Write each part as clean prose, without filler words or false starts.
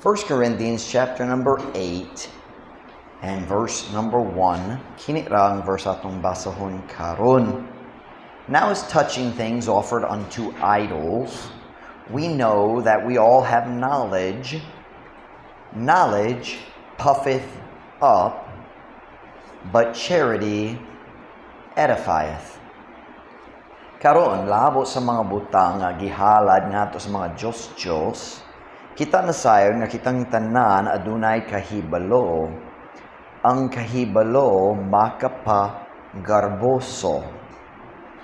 1 Corinthians chapter number 8 and verse number 1. Kini ra ang verse atong basahon karon. Now as touching things offered unto idols, we know that we all have knowledge. Knowledge puffeth up, but charity edifieth. Karon, labo sa mga butang nga gihalad ngadto sa mga Diyos-Diyos, kita na sayon nga kitang tanan adunay kahibalo. Ang kahibalo makapagarboso.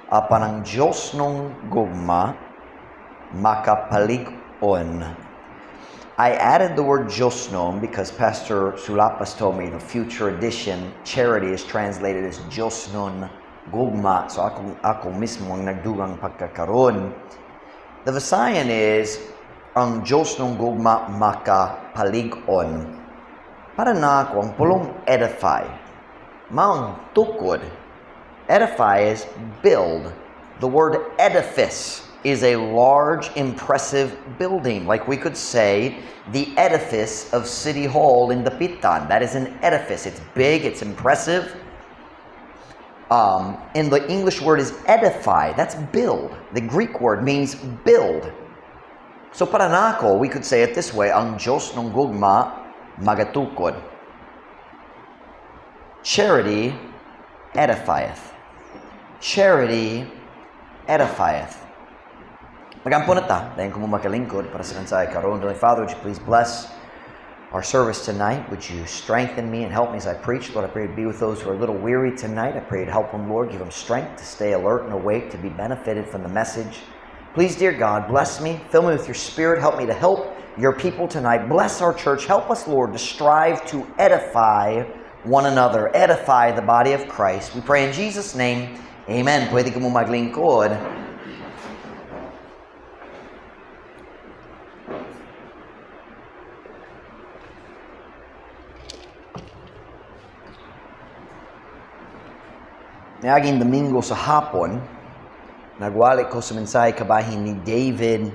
Apan ang Diyosnong gugma makapalig-on. I added the word Diyosnon because Pastor Sulapas told me the future edition, charity, is translated as Diyosnon gugma. So ako mismo ang nagdugang pagkakaroon. The Visayan is, ang Diyosnong gugma makapalig-on. Para nako, ang pulong edify, maong tukod. Edify is build. The word edifice is a large, impressive building. Like we could say, the edifice of City Hall in Dapitan. That is an edifice. It's big, it's impressive. And the English word is edify. That's build. The Greek word means build. So para nako, we could say it this way, ang Diyos ng gugma magatukod. Charity edifieth. Charity edifieth. Magampo na ta, dayon kamo makalingkod para sa mensahe karon. Heavenly Father, would you please bless our service tonight? Would you strengthen me and help me as I preach? Lord, I pray you'd be with those who are a little weary tonight. I pray you'd help them, Lord. Give them strength to stay alert and awake, to be benefited from the message. Please, dear God, bless me. Fill me with your Spirit. Help me to help your people tonight. Bless our church. Help us, Lord, to strive to edify one another, edify the body of Christ. We pray in Jesus' name. Amen. Pwede kamo maglingkod. Niaging Domingo sa hapon, nagwali ko sa mensahe kabahin ni David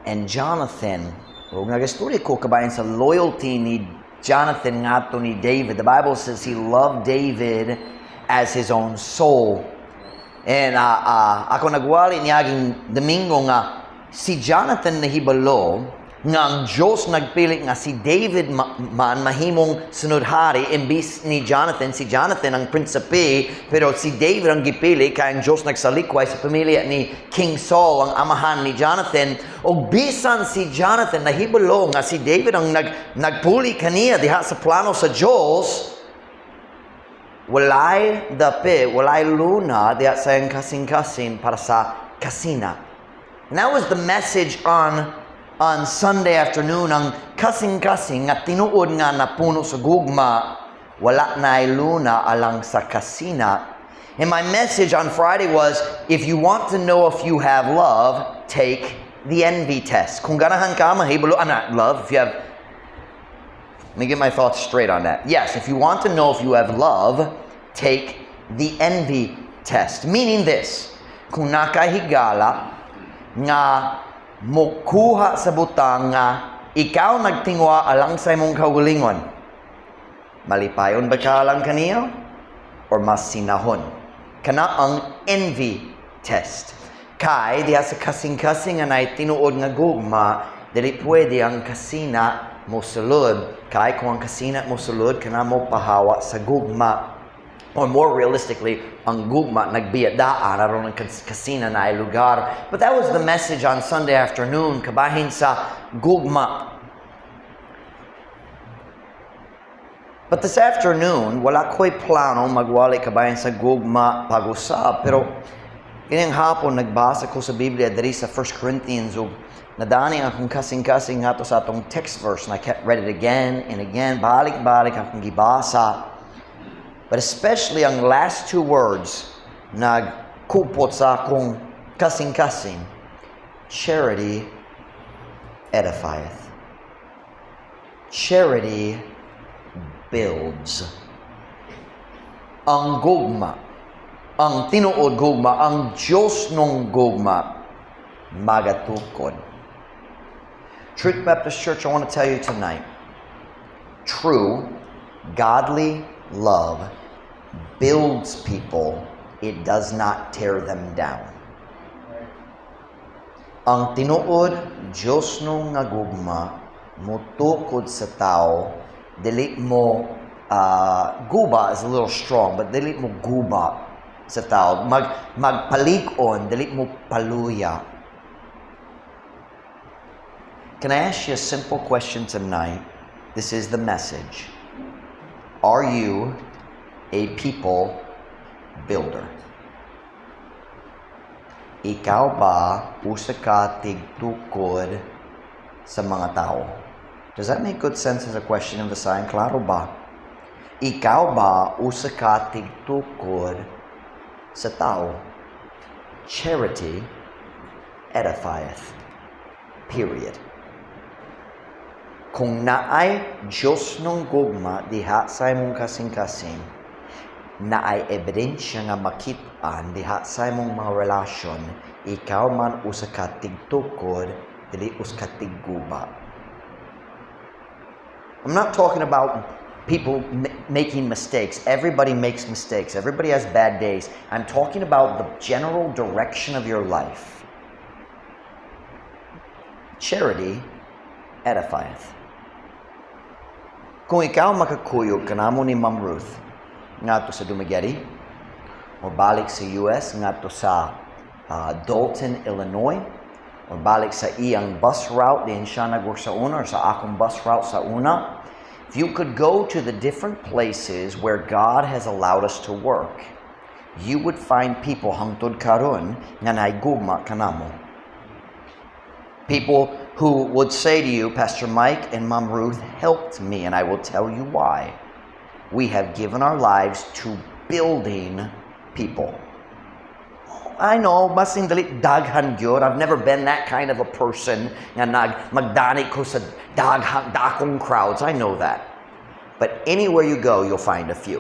and Jonathan. Ug nagastorya ko kabahin sa loyalty ni Jonathan ngadto ni David. The Bible says he loved David as his own soul. And ako nagwali niaging Domingo nga si Jonathan nahibalo nga ang Diyos nagpili nga si David man mahimong sunod-hari imbis ni Jonathan. Si Jonathan ang prinsipe, pero si David ang gipili kay ang Diyos nagsalikway sa pamilya ni King Saul, ang amahan ni Jonathan. Og bisan si Jonathan nahibalo nga si David ang nagpuli kaniya diha sa plano sa Diyos, walay dapi, walay luna diha sa iyang kasing-kasing para sa kasina. And that was the message on Sunday afternoon, ang kasing-kasing nga tinuod nga napuno sa gugma, wala na'y luna alang sa kasina. And my message on Friday was, if you want to know if you have love, take the envy test. Kung ganahan ka, mahibalo, not love, if you have, let me get my thoughts straight on that. Yes, if you want to know if you have love, take the envy test. Meaning this, kung nakahigala nga mukuha sa butang nga ikaw nagtingwa alang sa imong kaugalingon, malipayon ba ka alang kaniyo or mas sinahon? Kana ang envy test. Kay diha sa kasing-kasing nga nay tinuod nga gugma, dili pwede ang kasina mosulod. Kay kung ang kasina mosulod, kana mo pahawa sa gugma. Or more realistically, ang gugma nagbiyadaan aron ang kasina na ay lugar. But that was the message on Sunday afternoon, kabahin sa gugma. But this afternoon, wala ko'y plano magwali kabahin sa gugma pag-usab. Pero kining hapon, nagbasa ko sa Biblia diri sa 1 Corinthians ug nadani ang akong kasing-kasing ngadto sa atong text verse, and I kept read it again and again, balik-balik akong gibasa. But especially ang last two words nagkupot sa akong kasing-kasing, charity edifieth. Charity builds. Ang gugma, ang tinuod gugma, ang Diyos nung gugma, magatukod. Truth Baptist Church, I want to tell you tonight, true, godly love builds people, it does not tear them down. Ang tinuod Diosnon nga gugma mutukod sa tao, dili mo guba is a little strong, but dili mo guba sa tao. Magpalig-on, dili mo paluya. Can I ask you a simple question tonight? This is the message. Are you a people builder? Ikaw ba usa ka tigtukod sa mga tao? Does that make good sense as a question in Visayan? Klaro ba? Ikaw ba usa ka tigtukod sa tao? Charity edifieth. Period. Kung naay Diosnong gugma diha sa imong kasing-kasing, naay ebidensya nga makit-an diha sa imong mga relasyon, ikaw man usa ka tigtukod, dili usa ka tigguba. I'm not talking about people making mistakes. Everybody makes mistakes. Everybody has bad days. I'm talking about the general direction of your life. Charity edifieth. Kung ikaw makakuyog kanamo ni Ma'am Ruth ngadto sa Dumaguete or balik sa US ngadto sa Dolton, Illinois, or balik sa iyang bus route diin siya nag-work sa una or sa akong bus route sa una, if you could go to the different places where God has allowed us to work, you would find people hangtod karon nga naigugma kanamo. People who would say to you, "Pastor Mike and Mom Ruth helped me," and I will tell you why. We have given our lives to building people. I know, basin dili daghan gyud. I've never been that kind of a person nga magdani ko sa daghang dakong crowds. I know that. But anywhere you go, you'll find a few.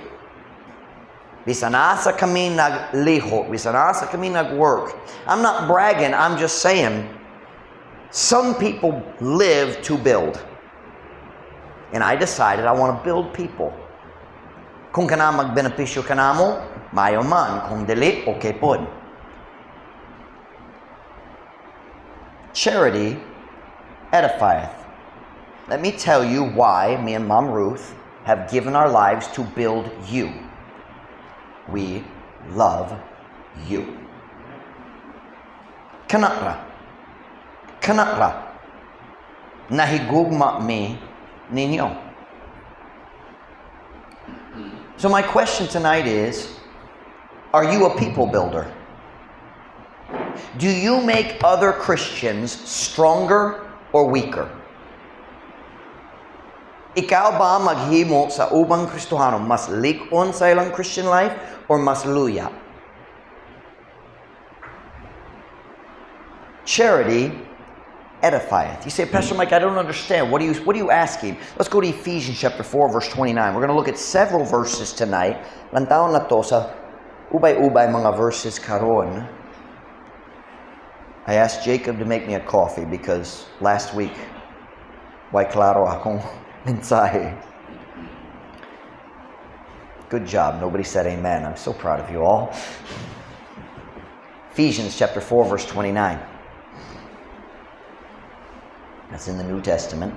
Bisan asa kami naglihok, bisan asa kami nag-work. I'm not bragging, I'm just saying some people live to build. And I decided I want to build people. Kung kana magbenepisyo kanamo, mayo man. Kung dili, okay pod. Charity edifieth. Let me tell you why me and Mom Ruth have given our lives to build you. We love you. Kana ra. Kana ra. Nahigugma mi ninyo. So my question tonight is, are you a people builder? Do you make other Christians stronger or weaker? Ikaw ba maghimo sa ubang Kristohano mas lig-on sa ilang Christian life or mas luya? Charity edifieth. You say, "Pastor Mike, I don't understand. What are you asking?" Let's go to Ephesians chapter 4, verse 29. We're going to look at several verses tonight. Lantawon nato sa ubay-ubay mga verses karon. I asked Jacob to make me a coffee because last week, way klaro akong mensahe. Good job. Nobody said amen. I'm so proud of you all. Ephesians chapter 4, verse 29. That's in the New Testament.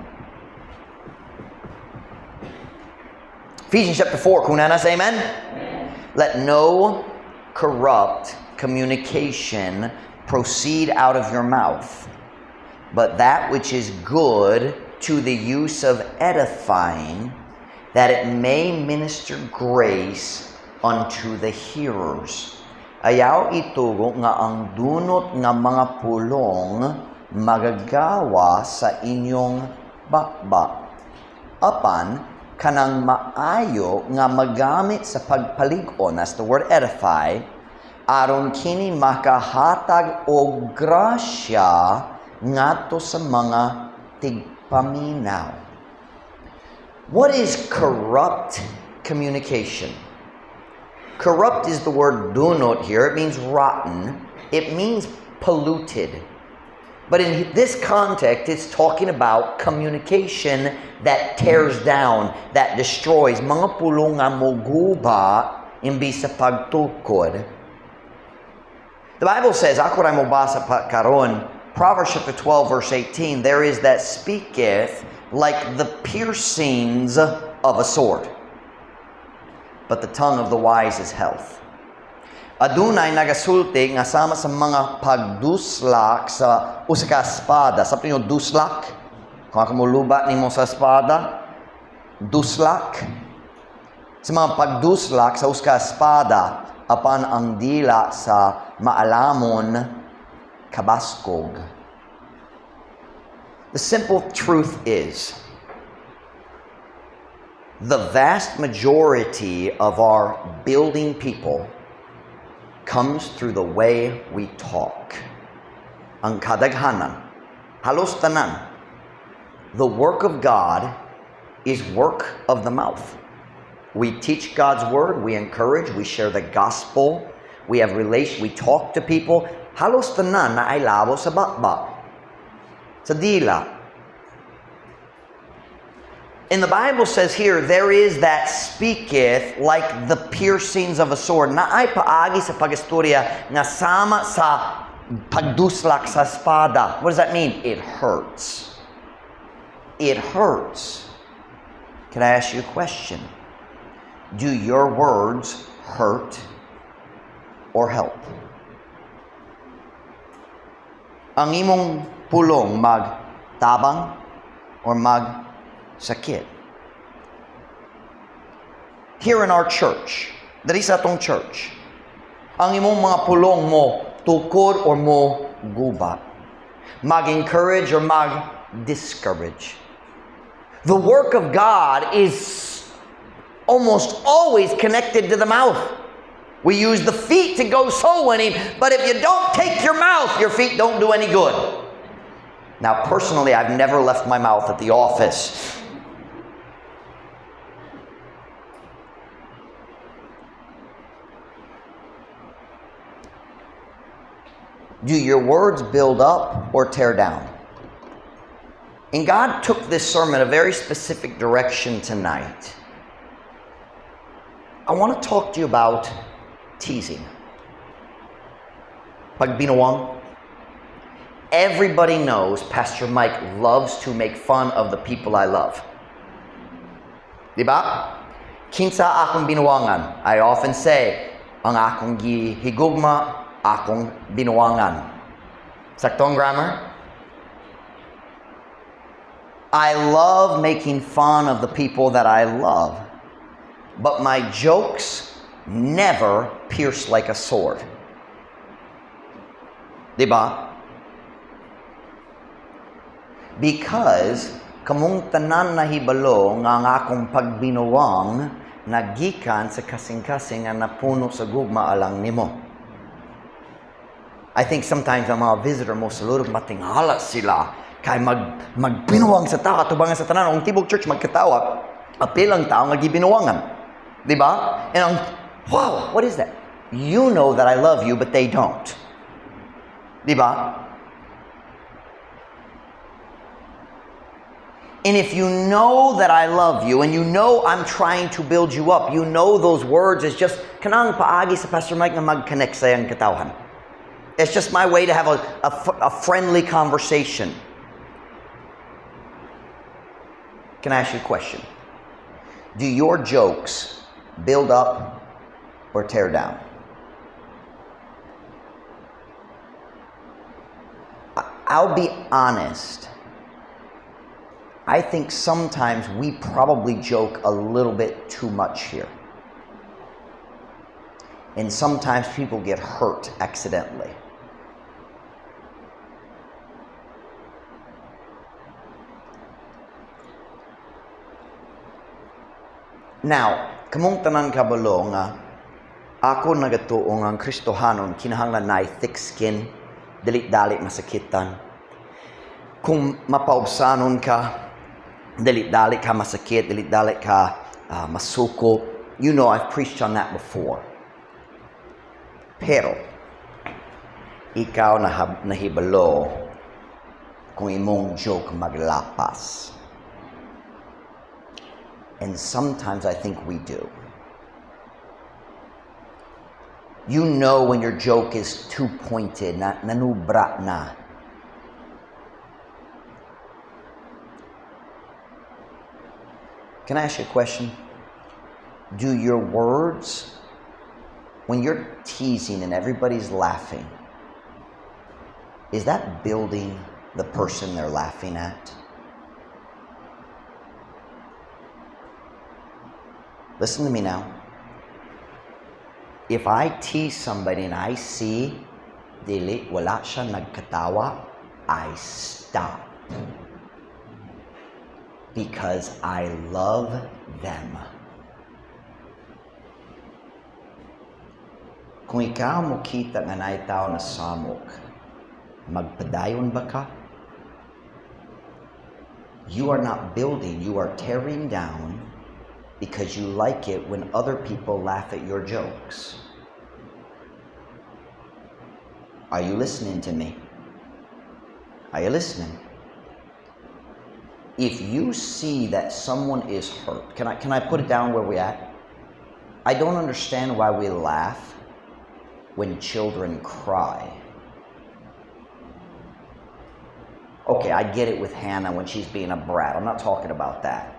Ephesians chapter 4, kung naa na, say amen? Amen. Let no corrupt communication proceed out of your mouth, but that which is good to the use of edifying, that it may minister grace unto the hearers. Ayaw itugo nga ang dunot nga mga pulong magagawa sa inyong baba. Apan, kanang maayo nga magamit sa pagpalig-on, that's the word edify, aron kini makahatag og grasya ngadto sa mga tigpaminaw. What is corrupt communication? Corrupt is the word dunot here. It means rotten. It means polluted. But in this context, it's talking about communication that tears down, that destroys. Mga pulong nga moguba imbis sa pagtukod. The Bible says, ako ra mobasa pa karon, Proverbs chapter 12 verse 18, "There is that speaketh like the piercings of a sword, but the tongue of the wise is health." Adunay nagasulti nga sama sa mga pagduslak sa usa ka espada. Sa inyo duslak? Kung ako moluba nimo sa espada, duslak. Sa mga pagduslak sa usa ka espada, apan ang dila sa maalamon kabaskog. The simple truth is, the vast majority of our building people comes through the way we talk. Ang kadaghanan, halos tanan, the work of God is work of the mouth. We teach God's word, we encourage, we share the gospel, we have relation, we talk to people. Halos tanan naay labo sa baba, sa dila. And the Bible says here, there is that speaketh like the piercings of a sword. Naay paagi sa pagistorya nga sama sa pagduslak sa espada. What does that mean? It hurts. It hurts. Can I ask you a question? Do your words hurt or help? Ang imong pulong magtabang or magsakit? Here in our church, diri sa atong church, ang imong mga pulong motukod or moguba? Mag-encourage or mag-discourage? The work of God is almost always connected to the mouth. We use the feet to go soul winning, but if you don't take your mouth, your feet don't do any good. Now, personally, I've never left my mouth at the office. Do your words build up or tear down? And God took this sermon a very specific direction tonight. I want to talk to you about teasing. Pagbinuang. Everybody knows Pastor Mike loves to make fun of the people I love. Diba? Kinsa akong binuangan? I often say, ang akong gihigugma, akong binuangan. Saktong grammar? I love making fun of the people that I love, but my jokes never pierce like a sword. Diba? Because kamong tanan nahibalo nga ang akong pagbinuang nagikan sa kasing-kasing nga napuno sa gugma alang nimo. I think sometimes ang mga visitor mosulod, matingala sila kay magbinuang sa tao atubangan sa tanan, ang tibok church magkatawa, apil ang tao nga gibinuangan. Di ba? And ang, "Wow, what is that?" You know that I love you, but they don't. Di ba? And if you know that I love you and you know I'm trying to build you up, you know those words is just kanang paagi sa Pastor Mike nga mag-connect sa iyang katawhan. It's just my way to have a friendly conversation. Can I ask you a question? Do your jokes build up or tear down? I'll be honest. I think sometimes we probably joke a little bit too much here. And sometimes people get hurt accidentally. Now, kamong tanan kabalo nga ako nagatuo nga ang Kristohanon kinahanglan na thick skin, dili dali masakitan. Kung mapaubsanon ka, dili dali ka masakit, dili dali ka masuko. You know I've preached on that before. Pero ikaw na nahibalo Kung imong joke maglapas. And sometimes I think we do. You know when your joke is too pointed, na nanubra na. Can I ask you a question? Do your words, when you're teasing and everybody's laughing, is that building the person they're laughing at? Listen to me now. If I tease somebody and I see dili wala siya nagkatawa, I stop. Because I love them. Kung ikaw mokita nga naay tao na samok, magpadayon ba ka? You are not building, you are tearing down because you like it when other people laugh at your jokes. Are you listening to me? Are you listening? If you see that someone is hurt, can I put it down where we at? I don't understand why we laugh when children cry. Okay, I get it with Hannah when she's being a brat. I'm not talking about that.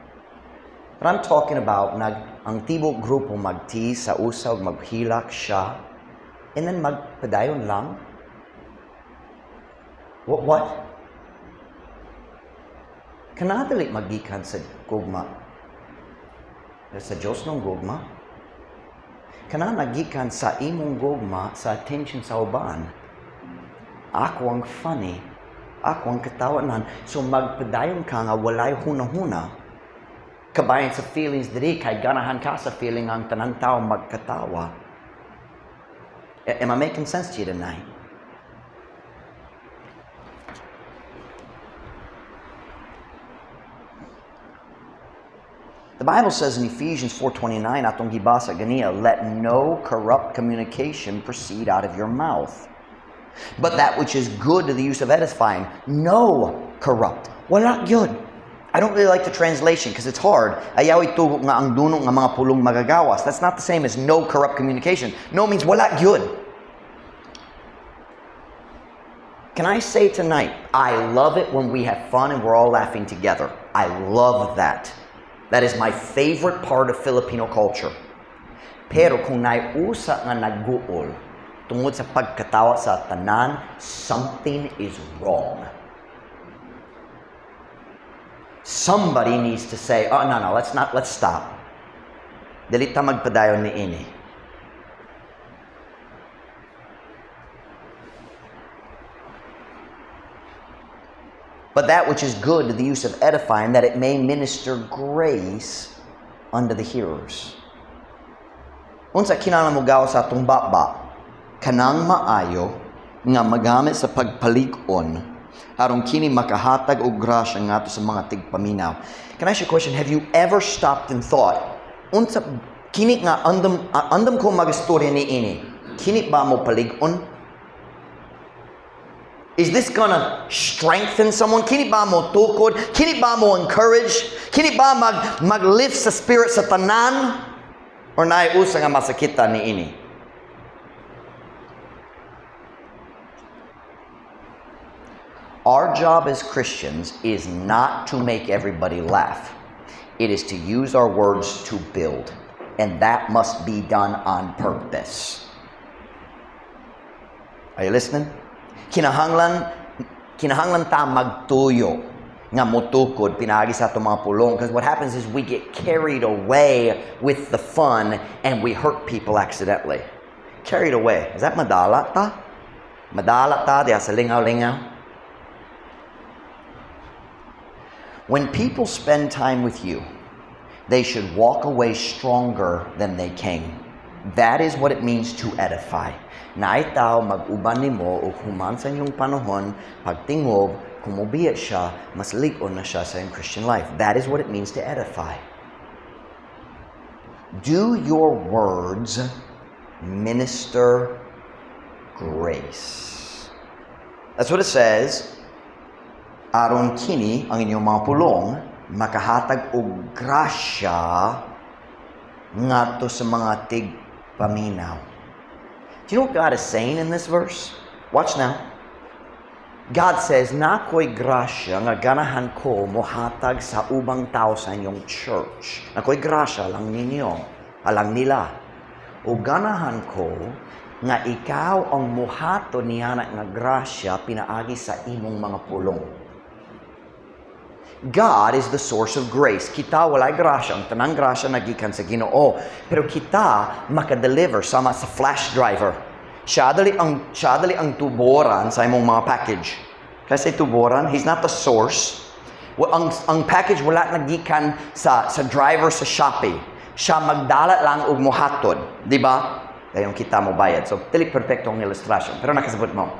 But I'm talking about nag ang tibok grupo mag-tease sa usa ug maghilak siya and then magpadayon lang. What? What? Kana dili magikan sa gugma. Sa Diyos ng gugma. Kana nagikan sa imong gugma sa attention sa uban. Ako ang funny. Ako ang katawanan. So magpadayon ka nga walay huna-huna. Kabayan sa feelings diri kay ganahan ka sa feeling ang tanang tao magkatawa. Am I making sense to you tonight? The Bible says in Ephesians 4:29, atong gibasa ganiya, "Let no corrupt communication proceed out of your mouth, but that which is good to the use of edifying." No corrupt. Wala gyud. I don't really like the translation because it's hard. Ayaw itugot nga ang dunong nga mga pulong magagawas. That's not the same as no corrupt communication. No means wala gyud. Can I say tonight, I love it when we have fun and we're all laughing together. I love that. That is my favorite part of Filipino culture. Pero kung naay usa nga nagguol tungod sa pagkatawa sa tanan, something is wrong. Somebody needs to say, "Oh, no, let's not, let's stop. Dili ta magpadayon ni ini." But that which is good to the use of edifying, that it may minister grace unto the hearers. Unsa kinahanglan mo gawas sa atong baba? Kanang maayo nga magamit sa pagpalig-on aron kini makahatag og grasya ngadto sa mga tigpaminaw. Can I ask you a question? Have you ever stopped and thought, unsa kini nga andam ko magistorya ni ini? Kini ba mo palig-on? Is this gonna strengthen someone? Kini ba mo tukod? Kini ba mo encourage? Kini ba mag-lift sa spirit sa tanan? Or naay usa nga masakitan ni ini? Our job as Christians is not to make everybody laugh. It is to use our words to build. And that must be done on purpose. Are you listening? Kinahanglan ta magtuyo nga motukod pinaagi sa atong mga pulong, because what happens is we get carried away with the fun and we hurt people accidentally. Carried away. Is that madala ta? Madala ta diya sa lingaw-lingaw. When people spend time with you, they should walk away stronger than they came. That is what it means to edify. Naay tao mag-uban nimo ug human sa inyong panahon, pagtingob, kung mobiya siya, mas lig-on na siya sa iyang Christian life. That is what it means to edify. Do your words minister grace? That's what it says. Aron kini ang inyong mga pulong makahatag og grasya ngadto sa mga tigpaminaw. Do you know what God is saying in this verse? Watch now. God says, "Naa ko'y grasya nga ganahan ko mohatag sa ubang tao sa inyong church. Naa ko'y grasya lang ninyo, alang nila. O ganahan ko nga ikaw ang muhatod niana nga grasya pinaagi sa imong mga pulong." God is the source of grace. Kita walay grasya. Ang tanang grasya nagikan sa Ginoo. Pero kita makadeliver sama sa flash driver. Siya dali ang tuboran sa imong mga package. Kasi tuboran, he's not the source. Well, ang package wala nagikan sa driver sa Shopee. Siya magdala lang og mohatod, di ba? Dayon kita mo bayad. So dili perpekto ang illustration, pero nakasabot mo.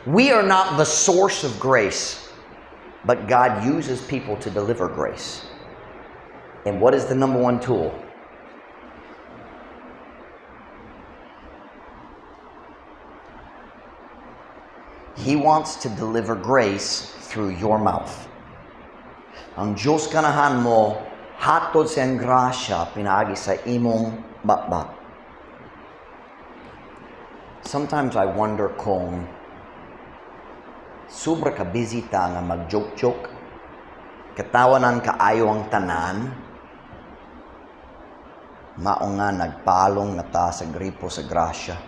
We are not the source of grace, but God uses people to deliver grace. And what is the number one tool? He wants to deliver grace through your mouth. Ang Diyos ganahan mo hatod sa iyang grasya pinaagi sa imong baba. Sometimes I wonder kung sobra ka busy ta nga mag-joke-joke, katawanan kaayo ang tanan, mao nga nagpalong na ta sa gripo sa grasya.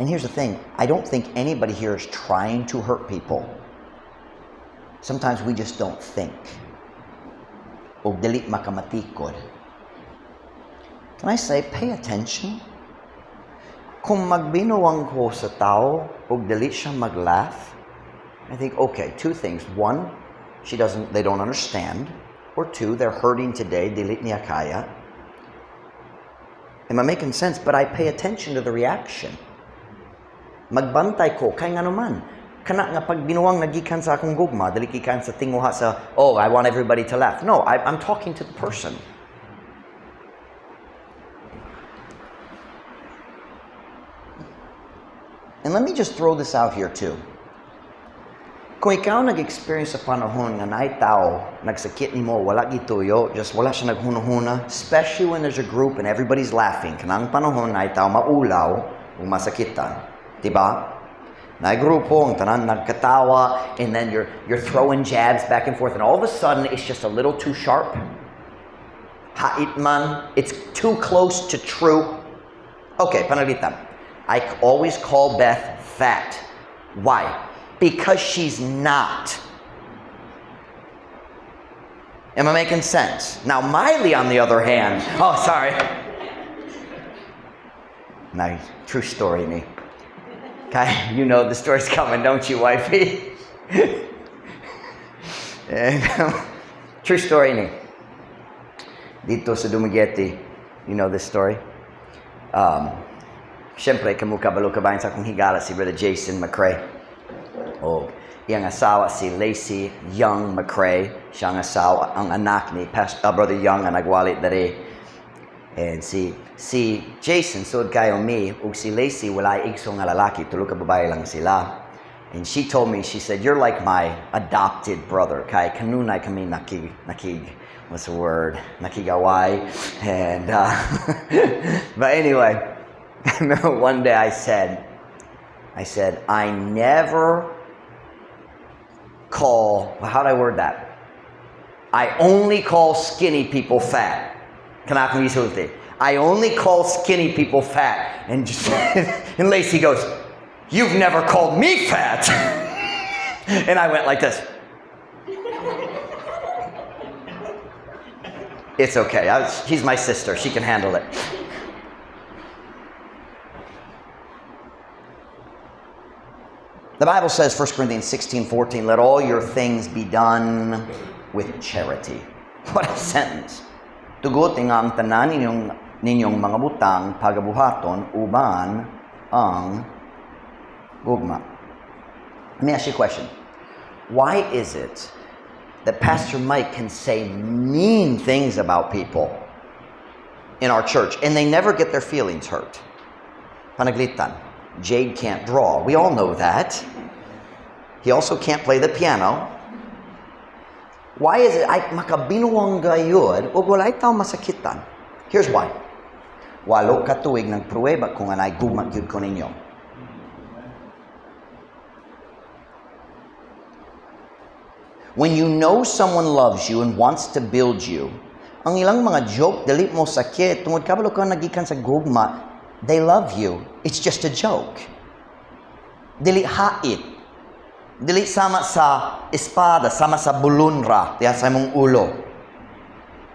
And here's the thing, I don't think anybody here is trying to hurt people. Sometimes we just don't think. O dili makamatikod. Can I say, pay attention? Kung magbinuang ko sa tao ug dili siya mag-laugh, I think, okay, two things. One, she doesn't, they don't understand. Or two, they're hurting today, dili niya kaya. Am I making sense? But I pay attention to the reaction. Magbantay ko, kay ngano man, kana nga pagbinuang nagikan sa akong gugma, dili gikan sa tinguha sa, "Oh, I want everybody to laugh." No, I'm talking to the person. And let me just throw this out here too. Kung ikaw nag-experience sa panahon nga naay tao, nagsakit nimo, wala gituyo, just wala siya naghunuhuna, especially when there's a group and everybody's laughing, kanang panahon naay tao maulaw ug masakitan. Diba? Naay grupo, ang tanan nagkatawa, and then you're throwing jabs back and forth, and all of a sudden, it's just a little too sharp. Hait man, it's too close to true. Okay, panalitan. I always call Beth fat. Why? Because she's not. Am I making sense? Now, Miley, on the other hand, oh, sorry. Nice. True story, me. Okay, you know the story's coming, don't you, wifey? True story ni. Dito sa Dumaguete, you know this story? Siyempre, kamo kabalo kabahin sa akong higala si Brother Jason McCrae. O iyang asawa si Lacey Young McCrae. Siya ang asawa, ang anak ni Pastor, Brother Young ang nagwali diri. And si Jason sud kayo mi ug si Lacey wala igso nga lalaki, tulo ka babae lang sila. And she told me, she said, "You're like my adopted brother." Kay kanunay kami nakig, what's the word? Nakigaway. And, but anyway, I remember one day I said, "I never call," how'd I word that? "I only call skinny people fat." Kana akong isulti. "I only call skinny people fat." And Lacey goes, "You've never called me fat." And I went like this. It's okay. She's my sister. She can handle it. The Bible says, 1 Corinthians 16:14, "Let all your things be done with charity." What a sentence. Tugot nga ang tanan ninyong mga butang pagabuhaton uban ang gugma. Let me ask you a question. Why is it that Pastor Mike can say mean things about people in our church and they never get their feelings hurt? Panaglitan. Jade can't draw. We all know that. He also can't play the piano. Why is it ay makabinuang gayud ug walay tao masakitan? Here's why. 8 ka tuig nagpruweba ko nga naay gugma gyud ko ninyo. When you know someone loves you and wants to build you, ang ilang mga joke dili mo sakit tungod kabalo ka nagikan sa gugma, they love you. It's just a joke. Dili hait. Dili sama sa espada, sama sa bulunra, diha sa imong ulo.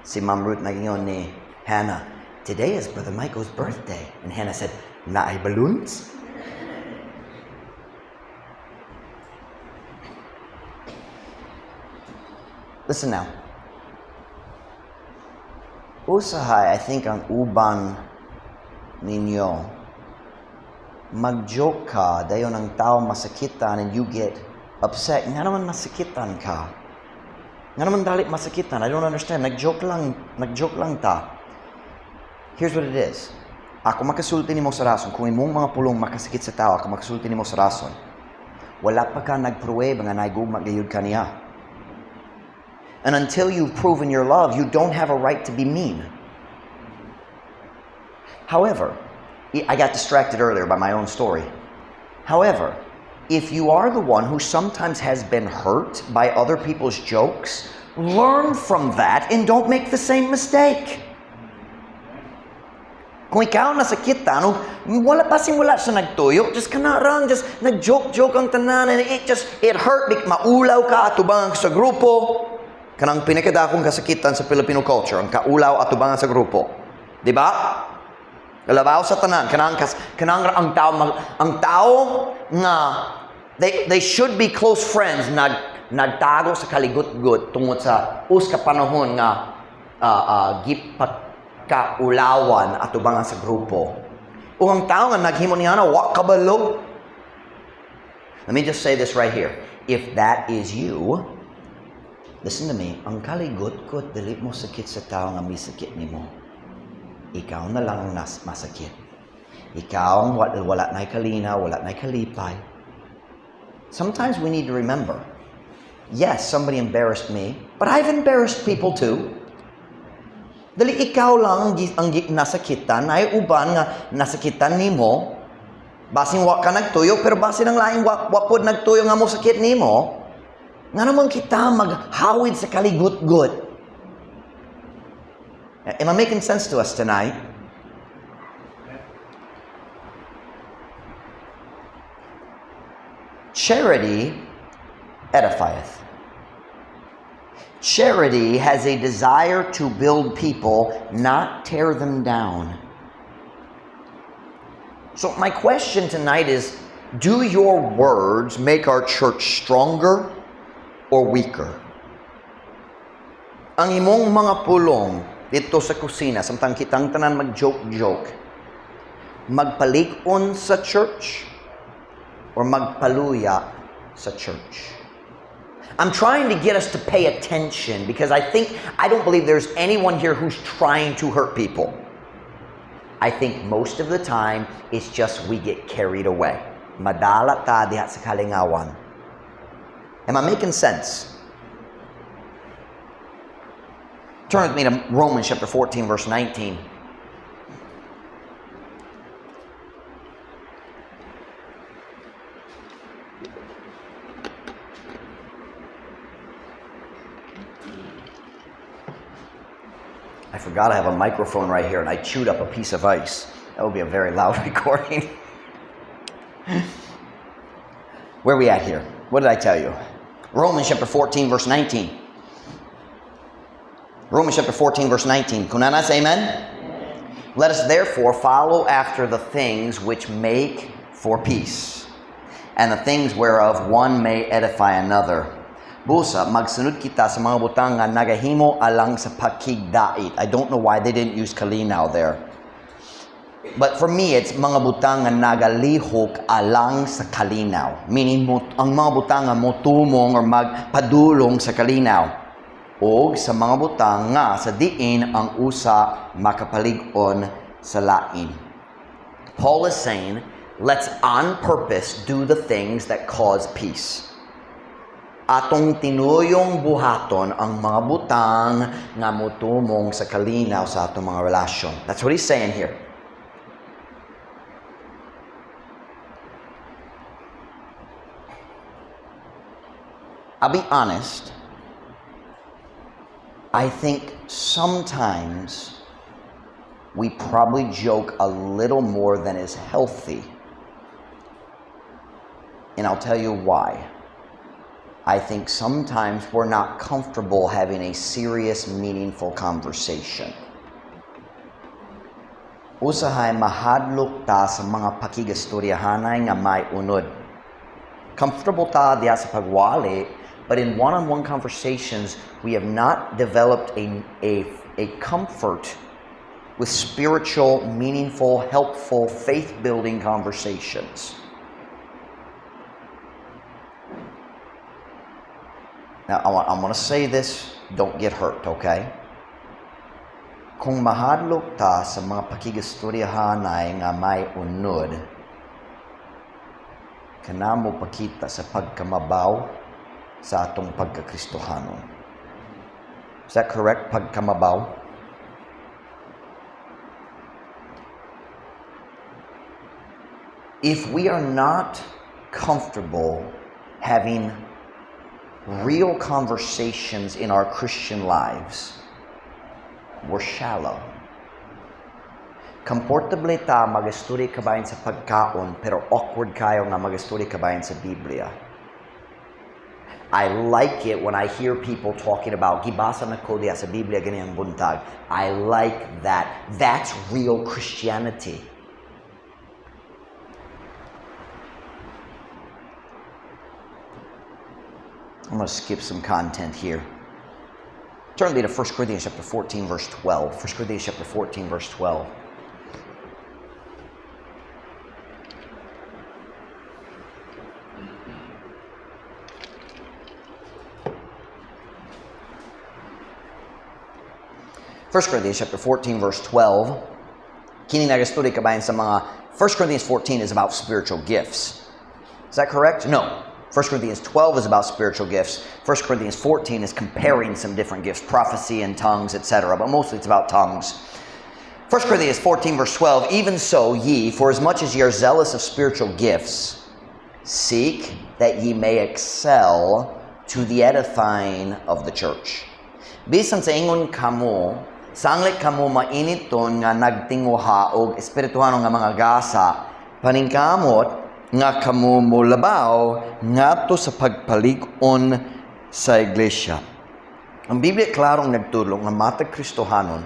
Si Ma'am Ruth nagingon ni Hannah, "Today is Brother Michael's birthday." And Hannah said, "Naay balloons?" Listen now. Usahay, I think ang uban ninyo, mag-joke ka, dayon ang tao masakitan and you get upset. Nga naman masakitan ka. Nga naman dali masakitan. I don't understand. Nag-joke lang ta. Here's what it is. Ako makasulti nimo sa rason. Kung imong mga pulong makasakit sa tao, ako makasulti nimo sa rason. Wala pa ka nagpruweba nga naay gugma gayud ka niya. And until you've proven your love, you don't have a right to be mean. However, I got distracted earlier by my own story. However, if you are the one who sometimes has been hurt by other people's jokes, learn from that and don't make the same mistake. Kung ikaw nasakitan, wala pa wala siya nagtuyo, just kana rang, just nag-joke-joke ang tanan, and it hurt, maulaw ka, atubang sa grupo. Kanang pinakadakong kasakitan sa Filipino culture, ang kaulaw atubangan sa grupo. Di ba? Labaw sa tanan, kanang ang tao nga they should be close friends, nagtago sa kaligutgut tungod sa us ka panahon nga gipakaulawan atubangan sa grupo. Ug ang tao nga naghimo niya na wa kabalo. Let me just say this right here. If that is you, listen to me, ang kaligutgut dili mo sakit sa tao nga misakit nimo. Ikaw na lang ang masakit. Ikaw ang wala na'y kalinaw, wala na'y kalipay. Sometimes we need to remember, yes, somebody embarrassed me, but I've embarrassed people too. Dali ikaw lang ang nasakitan, ay uban nga nasakitan nimo. Basin wa ka nagtuyo, pero basin ang laing wa pod nagtuyo nga mo sakit nimo. Nga naman kita maghawid sa kaligutgut. Am I making sense to us tonight? Charity edifieth. Charity has a desire to build people, not tear them down. So my question tonight is, do your words make our church stronger or weaker? Ang imong mga pulong dito sa kusina, samtang kitang tanan mag-joke-joke, magpalig-on sa church or magpaluya sa church? I'm trying to get us to pay attention because I don't believe there's anyone here who's trying to hurt people. I think most of the time, it's just we get carried away. Madala ta diha sa kalingawan. Am I making sense? Turn with me to Romans chapter 14, verse 19. I forgot I have a microphone right here and I chewed up a piece of ice. That would be a very loud recording. Where are we at here? What did I tell you? Romans chapter 14, verse 19. Romans chapter 14, verse 19. Kung naa na, say amen? Let us therefore follow after the things which make for peace, and the things whereof one may edify another. Busa, magsunod kita sa mga butang nga nagahimo alang sa pakigdait. I don't know why they didn't use kalinaw there. But for me, it's mga butang nga nagalihok alang sa kalinaw. Meaning, mo, ang mga butang nga motumong or magpadulong sa kalinaw. O sa mga butang nga sa diin ang usa makapalig-on sa lain. Paul is saying, let's on purpose do the things that cause peace. Atong tinuyong buhaton ang mga butang nga motumong sa kalinaw sa atong mga relasyon. That's what he's saying here. I'll be honest. I think sometimes we probably joke a little more than is healthy. And I'll tell you why. I think sometimes we're not comfortable having a serious, meaningful conversation. Usahay mahadlok ta sa mga pakigastoryahanay nga may unod. Comfortable ta diha sa pagwali, but in one-on-one conversations, we have not developed a comfort with spiritual, meaningful, helpful, faith-building conversations. Now, I want to say this, don't get hurt, okay? Kung mahadlok ta sa mga pakigastoryahanay nga may unod, kana mo pakita sa pagkamabaw sa atong pagkakristohanon. Is that correct? Pagkamabaw? If we are not comfortable having real conversations in our Christian lives, we're shallow. Komportable ta magastorya kabahin sa pagkaon, pero awkward kayo nga magastorya kabahin sa Biblia. I like it when I hear people talking about gibasa na ko diha sa Biblia ganiyang buntag. I like that. That's real Christianity. I'm going to skip some content here. Turn me to 1 Corinthians chapter 14, verse 12. 1 Corinthians chapter 14, verse 12. 1 Corinthians chapter 14, verse 12. Kini nagastorya kabahin sa mga 1 Corinthians 14 is about spiritual gifts. Is that correct? No. 1 Corinthians 12 is about spiritual gifts. 1 Corinthians 14 is comparing some different gifts, prophecy and tongues, etc. But mostly it's about tongues. 1 Corinthians 14, verse 12, even so ye, for as much as ye are zealous of spiritual gifts, seek that ye may excel to the edifying of the church. Bisan sa ingon kamo, sanglit kamo mainiton nga nagtinguha og espirituhanon nga mga gasa, paningkamot nga kamo molabaw ngadto sa pagpalig-on sa iglesia. Ang Biblia klarong nagtudlo nga matag Kristohanon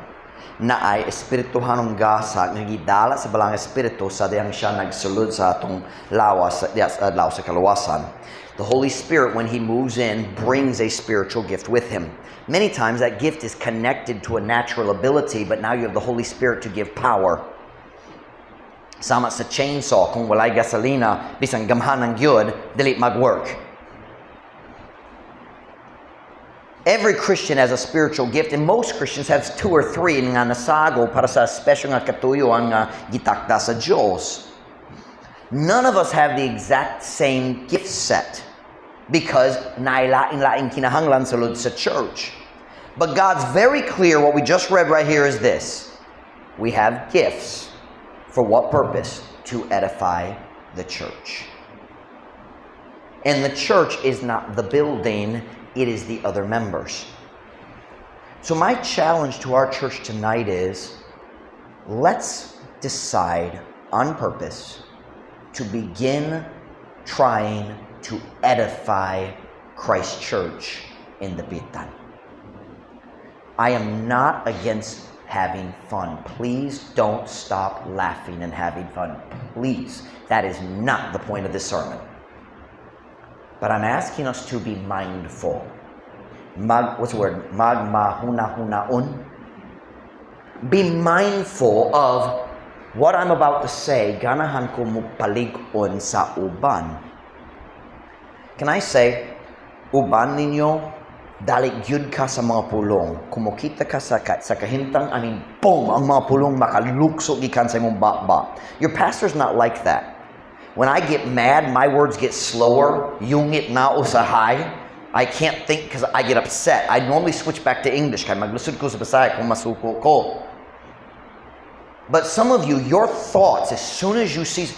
na ay espirituhanong gasa nga gidala sa Balaang Espiritu sa dihang siya nagsulod sa atong lawas sa adlaw sa kaluwasan. The Holy Spirit, when He moves in, brings a spiritual gift with Him. Many times that gift is connected to a natural ability, but now you have the Holy Spirit to give power. Sama sa chainsaw, kung walay gasolina, bisan gamhanan gyud, dili mag-work. Every Christian has a spiritual gift, and most Christians have 2 or 3 nga nasago para sa special nga katuyuan nga gitakda sa Diyos. None of us have the exact same gift set because nailain-laing kinahanglan sulod sa church. But God's very clear. What we just read right here is this. We have gifts. For what purpose? To edify the church. And the church is not the building, it is the other members. So my challenge to our church tonight is, let's decide on purpose to begin trying to edify Christ's church in Dapitan. I am not against having fun. Please don't stop laughing and having fun. Please. That is not the point of this sermon. But I'm asking us to be mindful. Mag, what's the word? Magmahuna-hunaon. Be mindful of what I'm about to say. Ganahan ko mo palig-on sa uban. Can I say, uban ninyo, Dali gyud ka sa mga pulong. Kung mokita ka sa kahimtang, I mean, boom, ang mga pulong makalukso gikan sa imong baba. Your pastor's not like that. When I get mad, my words get slower. Yungit na usahay. I can't think because I get upset. I normally switch back to English kay maglusod ko sa Bisaya kung masuko ko. But some of you, your thoughts, as soon as you see,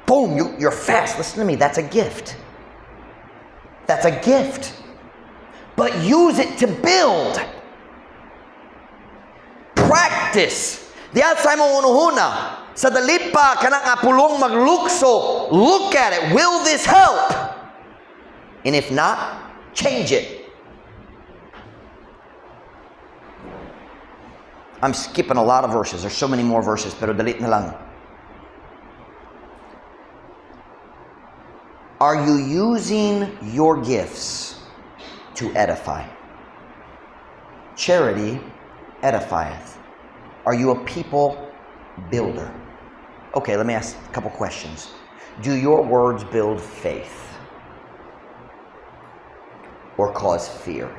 boom, you're fast. Listen to me, that's a gift. That's a gift. But use it to build. Practice. Diha sa imong hunahuna. Sa dali pa kana nga pulong maglukso, look at it. Will this help? And if not, change it. I'm skipping a lot of verses. There's so many more verses, pero dali na lang. Are you using your gifts to edify? Charity edifieth. Are you a people builder? Okay, let me ask a couple questions. Do your words build faith or cause fear?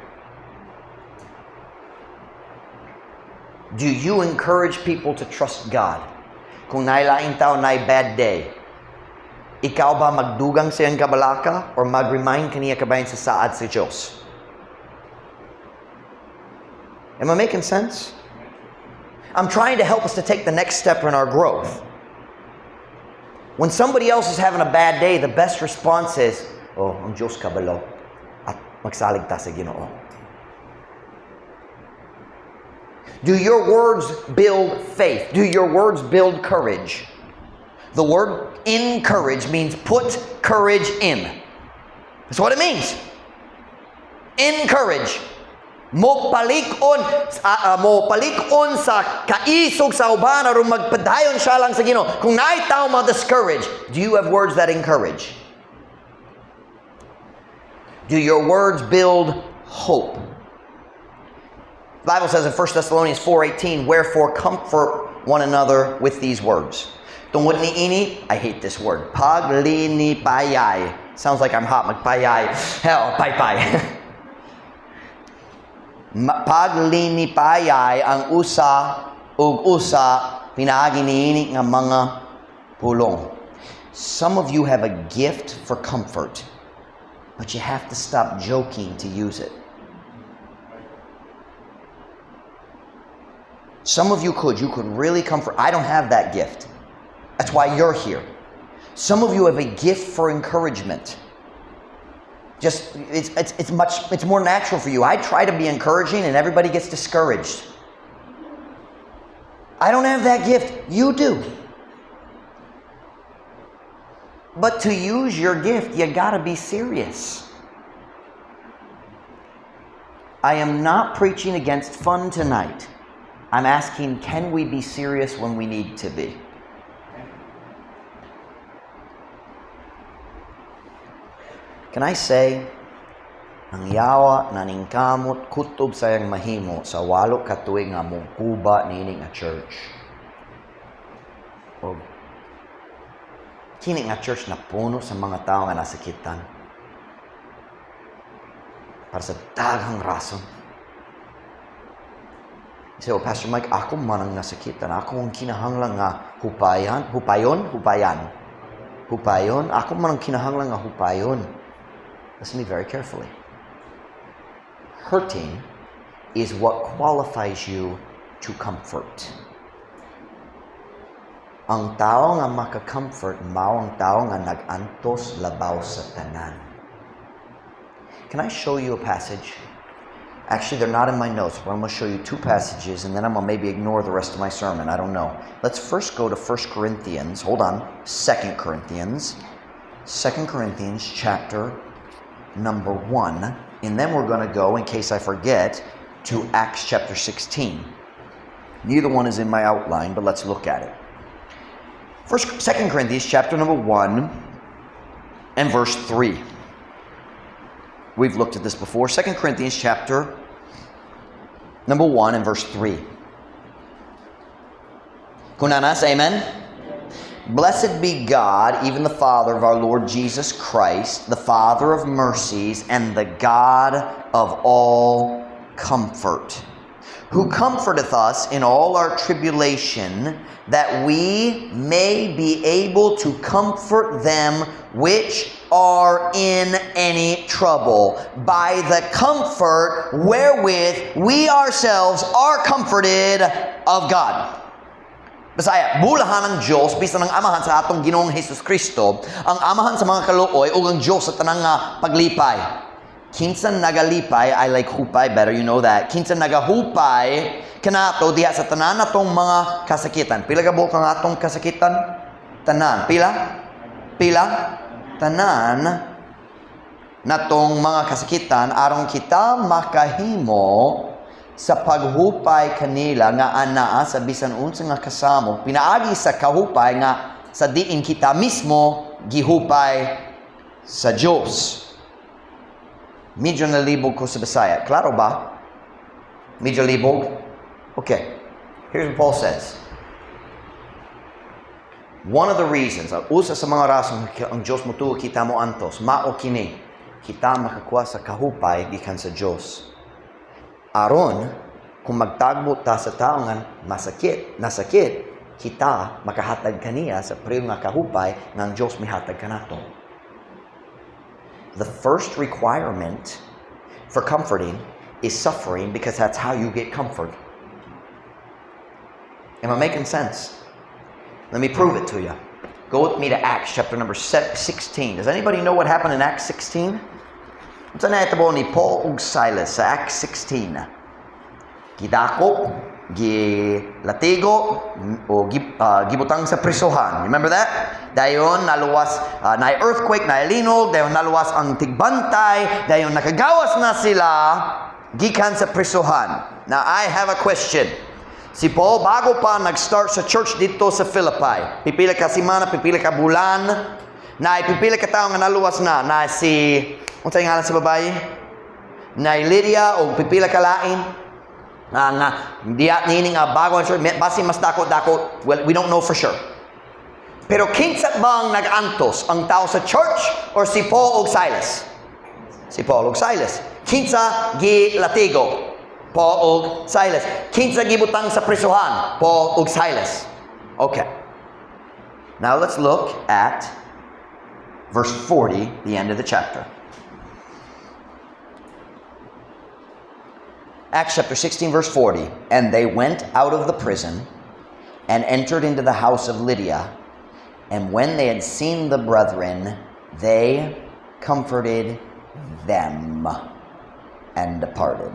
Do you encourage people to trust God? Kung naay laing tao naay bad day, ikaw ba magdugang sa iyang kabalaka or mag-remind kaniya kabahin sa saad sa Diyos? Am I making sense? I'm trying to help us to take the next step in our growth. When somebody else is having a bad day, the best response is, "Oh, ang Diyos kabalo at magsalig ta sa Ginoo." Do your words build faith? Do your words build courage? The word encourage means put courage in. That's what it means. Encourage. Mo palik-on sa kaisog sa uban aron magpadayon siya lang sa Ginoo. Kung naay tao ma-discourage, do you have words that encourage? Do your words build hope? The Bible says in 1 Thessalonians 4:18, "Wherefore comfort one another with these words." Tungod ni ini, I hate this word. Paglinipayay. Sounds like I'm hot, magpayay. Hell, pay-pay. Paglinipayay ang usa ug usa pinaagi niini nga mga pulong. Some of you have a gift for comfort, but you have to stop joking to use it. Some of you could. You could really comfort. I don't have that gift. That's why you're here. Some of you have a gift for encouragement. Just it's more natural for you. I try to be encouraging and everybody gets discouraged. I don't have that gift. You do. But to use your gift, you got to be serious. I am not preaching against fun tonight. I'm asking, can we be serious when we need to be? Can I say, ang yawa naningkamot kutob sa iyang mahimo sa 8 ka tuig nga moguba niini nga church. O kini nga church na puno sa mga tao nga nasakitan. Para sa daghang rason. You say, "Oh, Pastor Mike, ako man ang nasakitan. Ako ang kinahanglan nga hupayan, hupayon, hupayan. Hupayon. Ako man ang kinahanglan nga hupayon." Listen to me very carefully. Hurting is what qualifies you to comfort. Ang tao nga maka-comfort, mao ang tao nga nag-antos labaw sa tanan. Can I show you a passage? Actually, they're not in my notes, but I'm going to show you two passages, and then I'm going to maybe ignore the rest of my sermon. I don't know. Let's first go to 1 Corinthians. Hold on. 2 Corinthians. 2 Corinthians chapter number 1. And then we're going to go, in case I forget, to Acts chapter 16. Neither one is in my outline, but let's look at it. 2 Corinthians chapter number 1 and verse 3. We've looked at this before. 2 Corinthians chapter number 1 and verse 3. Kung naa na, amen? "Blessed be God, even the Father of our Lord Jesus Christ, the Father of mercies and the God of all comfort, who comforteth us in all our tribulation, that we may be able to comfort them which are in any trouble, by the comfort wherewith we ourselves are comforted of God." Bisaya, bulahan ang Diyos bisan ang Amahan sa atong Ginoong Hesus Kristo, ang Amahan sa mga kaluoy ug ang Diyos sa tanang nga paglipay. Kinsa nagalipay, I like hupay better, you know that. Kinsa nagahupay kanato diha sa tanan natong mga kasakitan. Pila ka buok ang atong kasakitan? Tanan. Pila? Pila? Tanan natong mga kasakitan aron kita makahimo sa paghupay kanila nga anaa sa bisan unsa nga kasamok pinaagi sa kahupay nga sa diin kita mismo gihupay sa Dios. Medyo nalibog ko sa Bisaya. Klaro ba? Medyo libog? Okay. Here's what Paul says. One of the reasons, ang usa sa mga rason ang Diyos motuo kita mo antos, mao kini, kita makakuha sa kahupay gikan sa Diyos. Aron, kung magtagbo ta sa tao nga masakit, nasakit, kita makahatag kaniya sa pareho nga kahupay nga ang Diyos mihatag kanato. The first requirement for comforting is suffering, because that's how you get comfort. Am I making sense? Let me prove it to you. Go with me to Acts chapter number 16. Does anybody know what happened in Acts 16? Unsa nahitabo ni Paul ug Silas sa Acts 16? Gidako, gilatigo, o gibutang sa prisuhan. Remember that? Dayon naluwas, na earthquake, na linog, dayon naluwas ang tigbantay, dayon nakagawas na sila gikan sa prisuhan. Now I have a question. Si Paul, bago pa nag-start sa church dito sa Philippi, pipila ka semana, pipila ka bulan, na pipila ka tao nga naluwas na, na si, unsa ngalan sa babae? Na Lydia o pipila ka lain, nga nga diya niini nga bago ang church, basi mas dako-dako, well, we don't know for sure. Pero kinsa bang nag-antos, ang tao sa church or si Paul ug Silas? Si Paul ug Silas. Kinsa gilatigo? Paul ug Silas. Kinsa gibutang sa prisuhan? Paul ug Silas. Okay. Now let's look at verse 40, the end of the chapter. Acts chapter 16, verse 40. "And they went out of the prison and entered into the house of Lydia. And when they had seen the brethren, they comforted them and departed."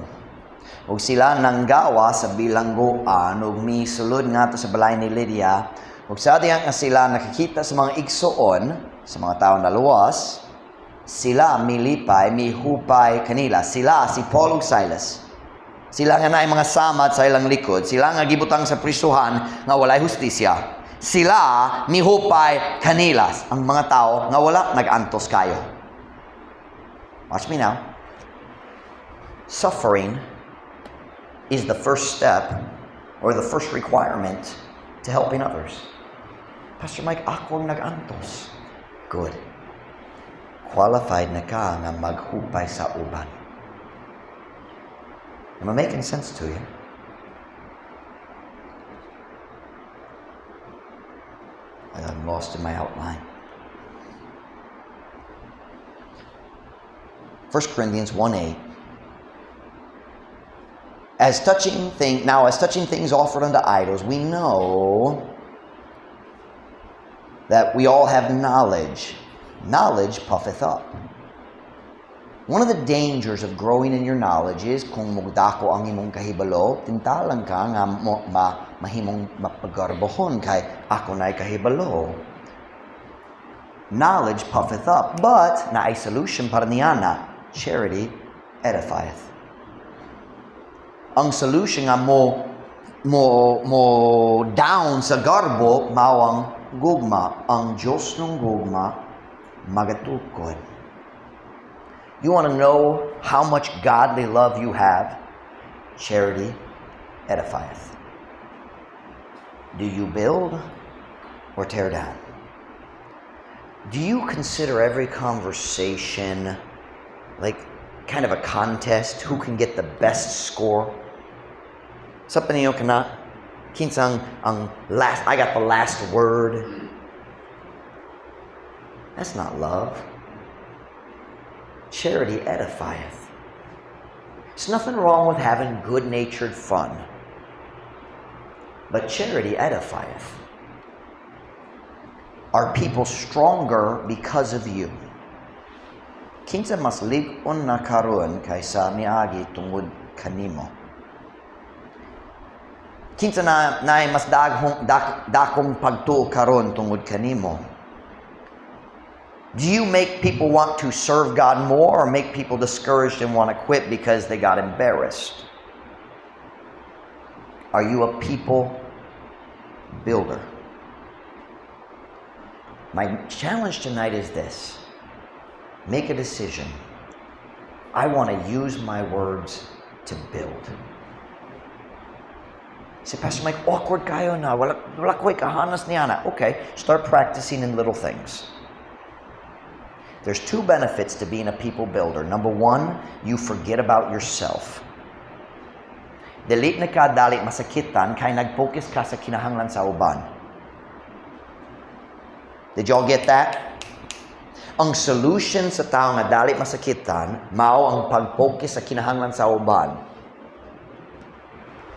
Ug sila nanggawa sa bilangguan ug misulod ngadto sa balay ni Lydia. Ug sa diha nga sila nakakita sa mga igsoon, sa mga tao na luwas, sila milipay, mihupay kanila. Sila, si Paul ug Silas. Sila nga naay mga samad sa ilang likod, sila nga gibutang sa prisuhan nga walay hustisya. Sila mihupay kanila, ang mga tao nga wala nag-antos kayo. Watch me now. Suffering is the first step or the first requirement to helping others. "Pastor Mike, ako ang nag-antos." Good. Qualified na ka nga maghupay sa uban. Am I making sense to you? I'm lost in my outline. 1 Corinthians 1:8. Now as touching things offered unto idols, we know that we all have knowledge. Knowledge puffeth up. One of the dangers of growing in your knowledge is kung mugdako ang imong kahibalo, tintalang ka nga mahimong mapagarbohon kay ako na'y kahibalo. Knowledge puffeth up, but naay solution para niya na charity edifieth. Ang solution nga mo down sa garbo mao ang gugma. Ang Diyos ng gugma magatukod. You want to know how much godly love you have? Charity edifieth. Do you build or tear down? Do you consider every conversation like kind of a contest? Who can get the best score? Sa ninyo kana kinsang ang last, I got the last word. That's not love. Charity edifieth. There's nothing wrong with having good-natured fun. But charity edifieth. Are people stronger because of you? Kinsa mas lig-on na karon kaysa miagi tungod kanimo? Kinsa na naay mas dakong pagtuo karon tungod kanimo? Do you make people want to serve God more or make people discouraged and want to quit because they got embarrassed? Are you a people builder? My challenge tonight is this. Make a decision. I want to use my words to build. Say, "Pastor Mike, awkward kaayo na. Wala ko'y kahanas niana." Okay, start practicing in little things. There's two benefits to being a people builder. Number one, you forget about yourself. Dili na ka dali masakitan kay nag-focus ka sa kinahanglan sa uban. Did y'all get that? Ang solution sa tao nga dali masakitan, mao ang pag-focus sa kinahanglan sa uban.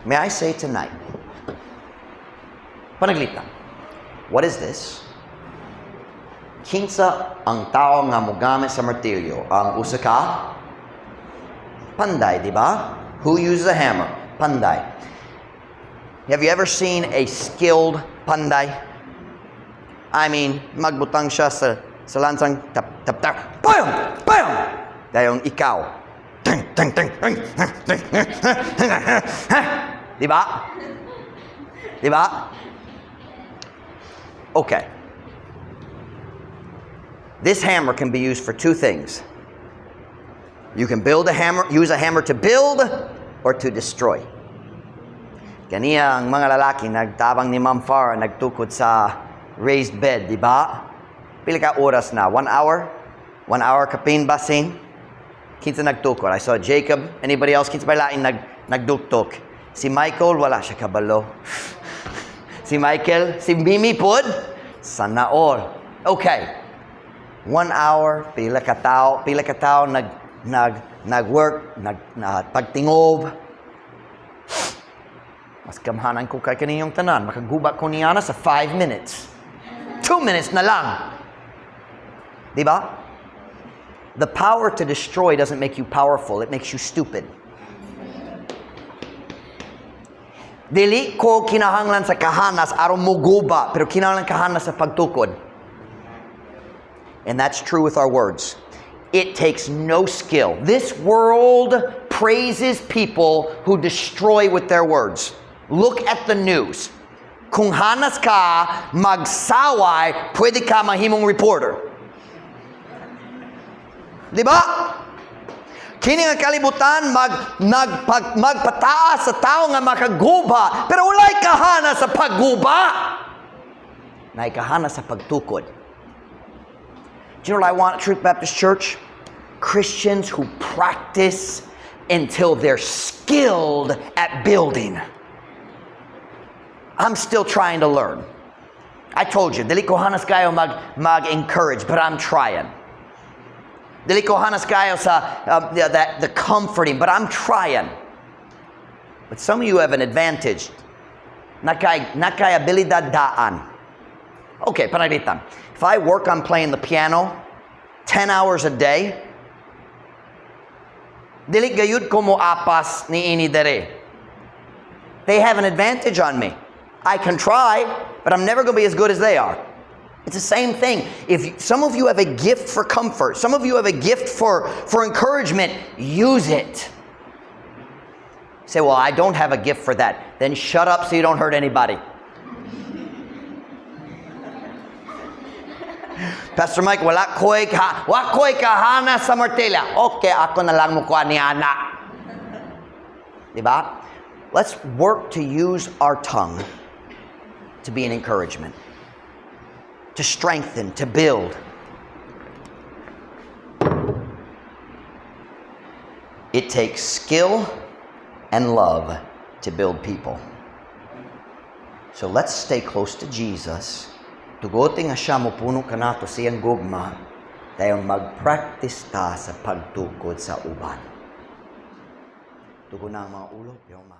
May I say tonight, panaglitan, what is this? Kinsa ang tao nga mogamit sa martilyo? Ang usa ka? Panday, di ba? Who uses a hammer? Panday. Have you ever seen a skilled panday? I mean, magbutang siya sa lansang, tap, tap, tap, bam! Bam! Dayong ikaw. Ting, ting, ting, ting, ting, ting, ting. Di ba? Di ba? Okay. This hammer can be used for two things. You can build a hammer, use a hammer to build or to destroy. Ganiha ang mga lalaki nagtabang ni Ma'am Farah nagtukod sa raised bed, di ba? Pila ka oras na? One hour? One hour kapin basin? Kinsa nagtukod? I saw Jacob. Anybody else? Kinsa pa lain nagduktok? Si Michael, wala siya kabalo. Si Michael, si Mimi pod? Sana all. Okay. One hour, pila ka tao nag work, nag na, pagtingob. Mas gamhanan ko kay kaninyong tanan. Makaguba ko niana sa 5 minutes. 2 minutes na lang. Di ba? The power to destroy doesn't make you powerful, it makes you stupid. Dili ko kinahanglan sa kahanas aron moguba, pero kinahanglan kahanas sa pagtukod. And that's true with our words. It takes no skill. This world praises people who destroy with their words. Look at the news. Kung hanas ka magsaway, pwede ka mahimong reporter. Di ba? Kini nga kalibutan magpataas sa tao nga makaguba, pero walay kahana sa pagguba. Naay kahana sa pagtukod. Do you know what I want at Truth Baptist Church? Christians who practice until they're skilled at building. I'm still trying to learn. I told you, dili ko hanas kaayo mag-encourage, but I'm trying. Dili ko hanas kaayo sa the comforting, but I'm trying. But some of you have an advantage. Naa kay abilidad daan. Okay, pananglitan. If I work on playing the piano 10 hours a day, dili gayud ko mo apas niini diri. They have an advantage on me. I can try, but I'm never going to be as good as they are. It's the same thing. If some of you have a gift for comfort, some of you have a gift for encouragement, use it. Say, "Well, I don't have a gift for that." Then shut up so you don't hurt anybody. "Pastor Mike, wala ko'y kahana sa martilyo." Okay, ako na lang mo ni ana. Diba? Let's work to use our tongue to be an encouragement, to strengthen, to build. It takes skill and love to build people. So let's stay close to Jesus. Tuguti nga siya mopuno kanato sa iyang gugma, dayon mag-practice ta sa pagtukod sa uban. Tugo na ang mga ulo, pirma.